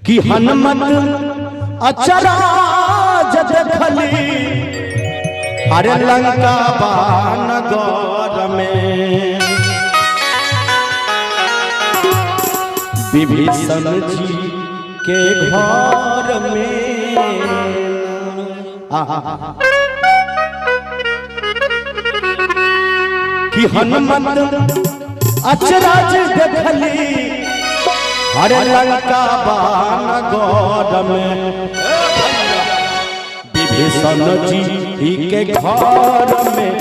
कि हनुमत अचराज देखली अरे लंका बानगर में, विभीषण जी के घर में। कि हनुमत अचराज देखली अरे लंका बानगर में, विभीषण जी के घर में।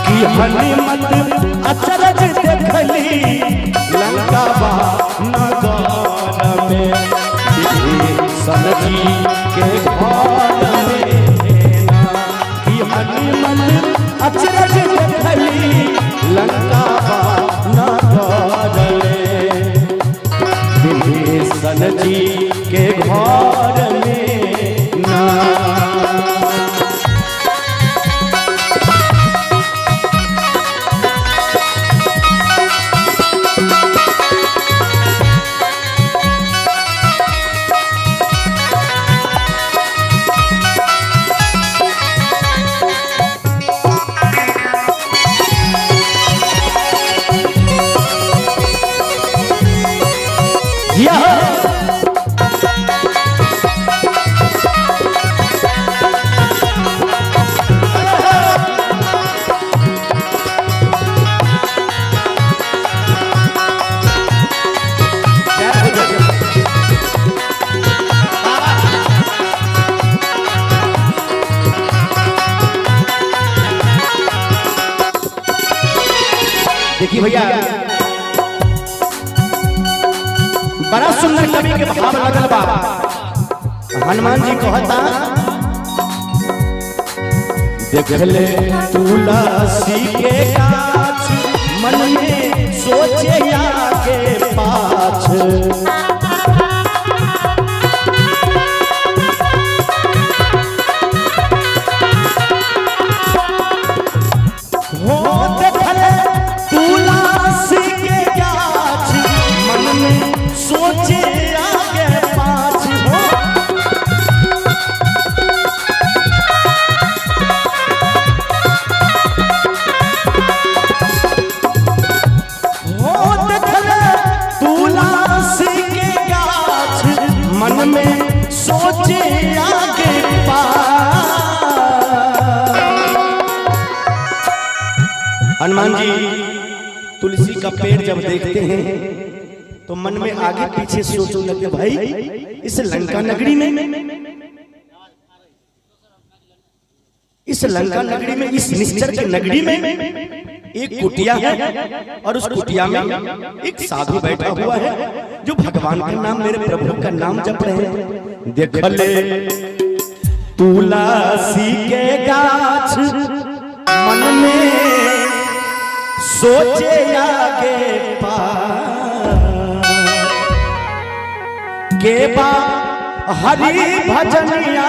कि हनुमत अचरज देखली लंका बानगर में, विभीषण जी के घर में। कि हनुमत अचरज देखली लंका बानगर में, विभीषण जी के घर में ना। देखिए भैया, बड़ा सुंदर कवि के भाव लगल बा। हनुमान जी कहता देखले तुलसी के गाछ, मन में सोचे आगे पाछ। हो देखले तुलसी के गाछ, मन में सोचे आगे पाछ। हो देखले तुलसी के गाछ, मन में सोचे आगे पाछ। हनुमान जी तुलसी का पेड़ जब देखते हैं तो मन में आगे पीछे सोचने लगे, भाई इस लंका नगरी में, इस लंका नगरी में, इस निश्चर की नगरी में एक कुटिया है और उस कुटिया में एक साधु बैठा हुआ है जो भगवान का नाम, मेरे प्रभु का नाम जप रहे हैं। देखले तुलसी के गाछ, मन में सोचे आगे पार, के बा हरि भजनिया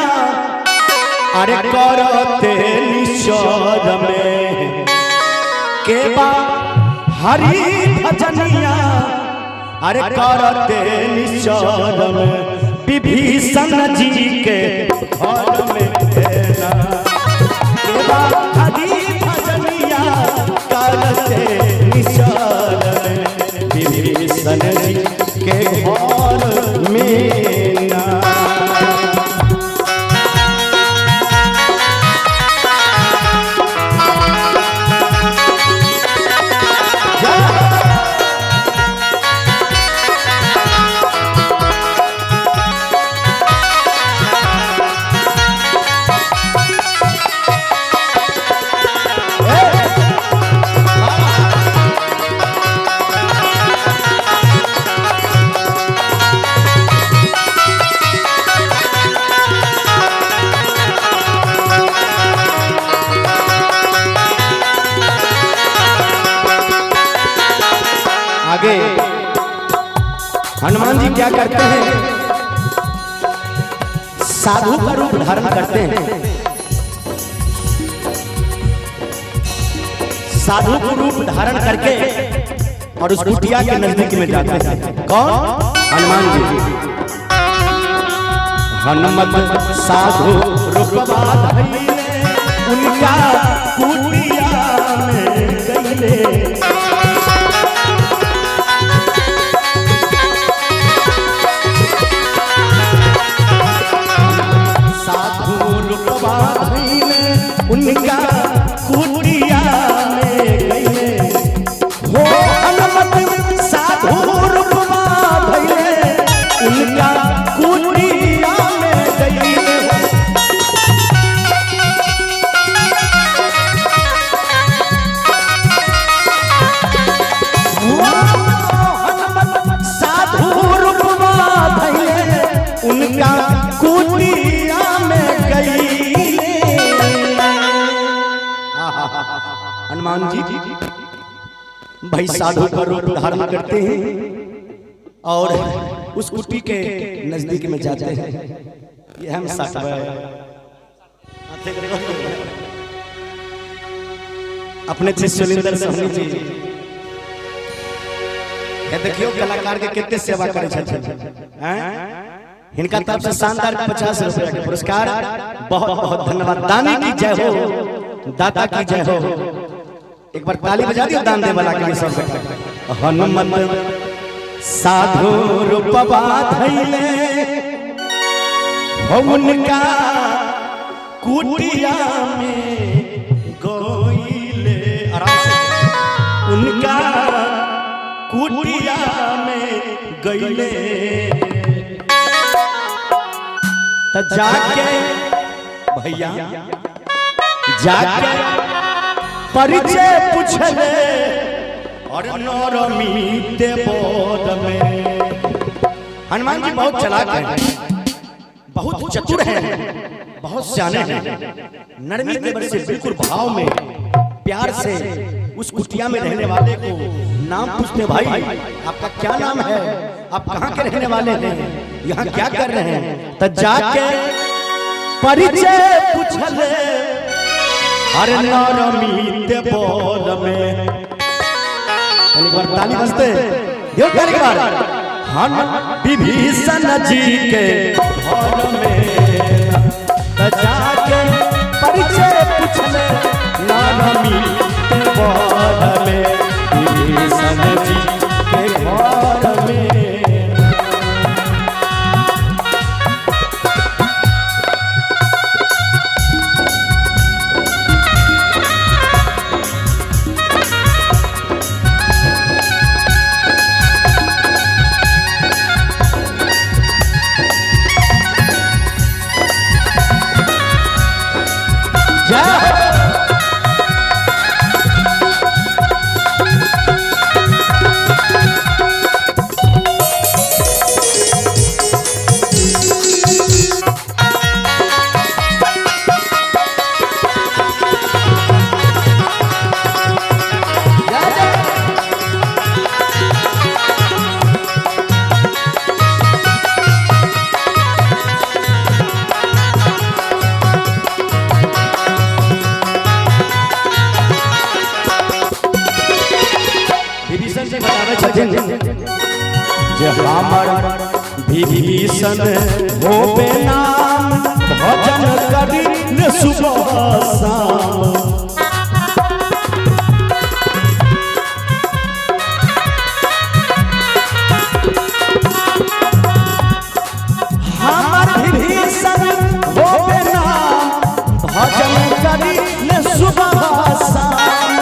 अरे करते निश्चर में, के बा हरि भजनिया अरे करते निश्चर में, विभीषण जी के घर में। के बा हरि भजनिया करते निश्चर में, विभीषण जी के घर में। आगे हनुमान जी क्या करते हैं, साधु का रूप धारण करते हैं। साधु का रूप धारण करके और उस कुटिया के नजदीक में जाते हैं। कौन? हनुमान जी। हनुमत साधु रुपवा धइले, उनका कुटिया में गइले। साधु रुपवा धइले, उनका कुटिया में गइले। हो हनुमत साधु रुपवा धइले, उनका कुटिया में गइले। हनुमत साधु रुपवा धइले, उनका कुटिया में गइले। हनुमान जी भाई साधु का रूप धारण करते हैं और उस कुटी के नजदीक में जाते हैं। ये हम साथ अपने थे सुलिंदर सहनी जी। ये देखियो कलाकार के कितने सेवा करे छथिन हैं। हिनका तरफ से शानदार 50 रुपया के पुरस्कार। बहुत बहुत धन्यवाद। दानी की जय हो, दाता की जय हो। एक बार ताली बजा दियो दान दे वाला के लिए सब। हनुमत साधु रूपवा धइले, हो उनका कुटिया में गइले। आराम से। उनका कुटिया में गइले त जाके भैया जाके परिचय पूछले और नरमी बोध में। हनुमान जी बहुत चालाक हैं, बहुत चतुर हैं, बहुत सियाने हैं। नरमी तेवर से बिल्कुल भाव में प्यार से उस कुटिया में रहने वाले को नाम पूछते, भाई आपका क्या नाम है, आप कहाँ के रहने वाले हैं, यहाँ क्या कर रहे हैं। तो जाके परिचय पूछले अरे नरमी बोल में। एक बार ताली बजते दियो ताली एक बार। हम विभीषण जी के घर में जाके परिचय पूछले नरमी बोल में, विभीषण जी के घर में। जय हो। जय जय। विभीषण जी बताबै छथिन जे हमर विभीषण होबे नाम, भजन करी ने सुबह शाम। हमर विभीषण होबे नाम, भजन करी ने सुबह शाम।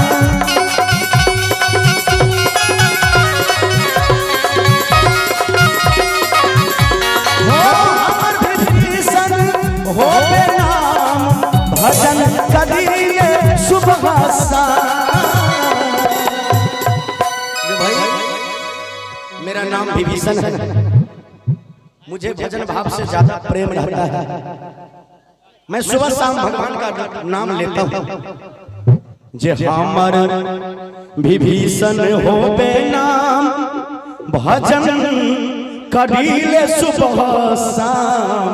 हो हमर विभीषण होबे नाम, भजन करिए सुबह शाम। भाई मेरा नाम विभीषण है, मुझे भजन भाव से ज्यादा प्रेम रहता है। मैं सुबह शाम भगवान का नाम लेता हूँ। जे हमर विभीषण होबे नाम, भजन करीले सुबह शाम।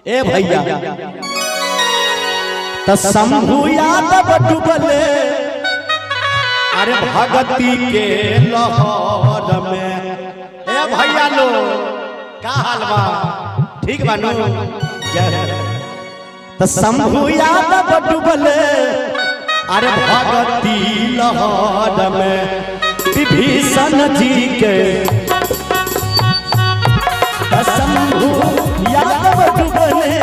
ए भैया त शंभु यादव डूबले अरे भगती के लहर में। ए भैया लो का हाल बा? ठीक बा नु? जय। तो शंभू यादव डूबले अरे भगती लहर में विभीषण जी के। शंभू यादव डूबले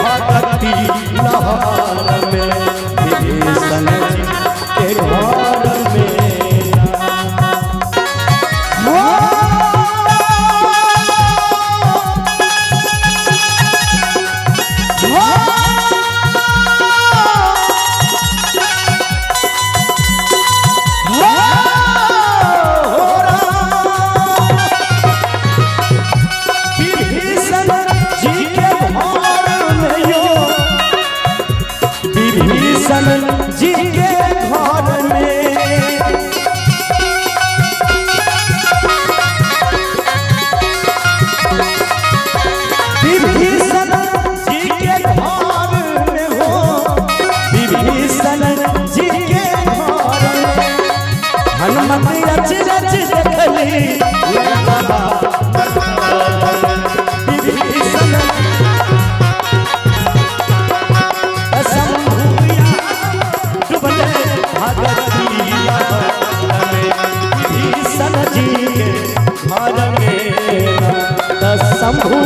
भगती लहर में विभीषण जी के घर में। विभीषण जी के घर में यो, विभीषण जी के घर में। विभीषण जी के घर में हो, विभीषण जी के घर में। हनुमत अचरज देखली लंका विभीषण। शंभू डूबले भगती लहर में विभीषण जी के घर में। शंभू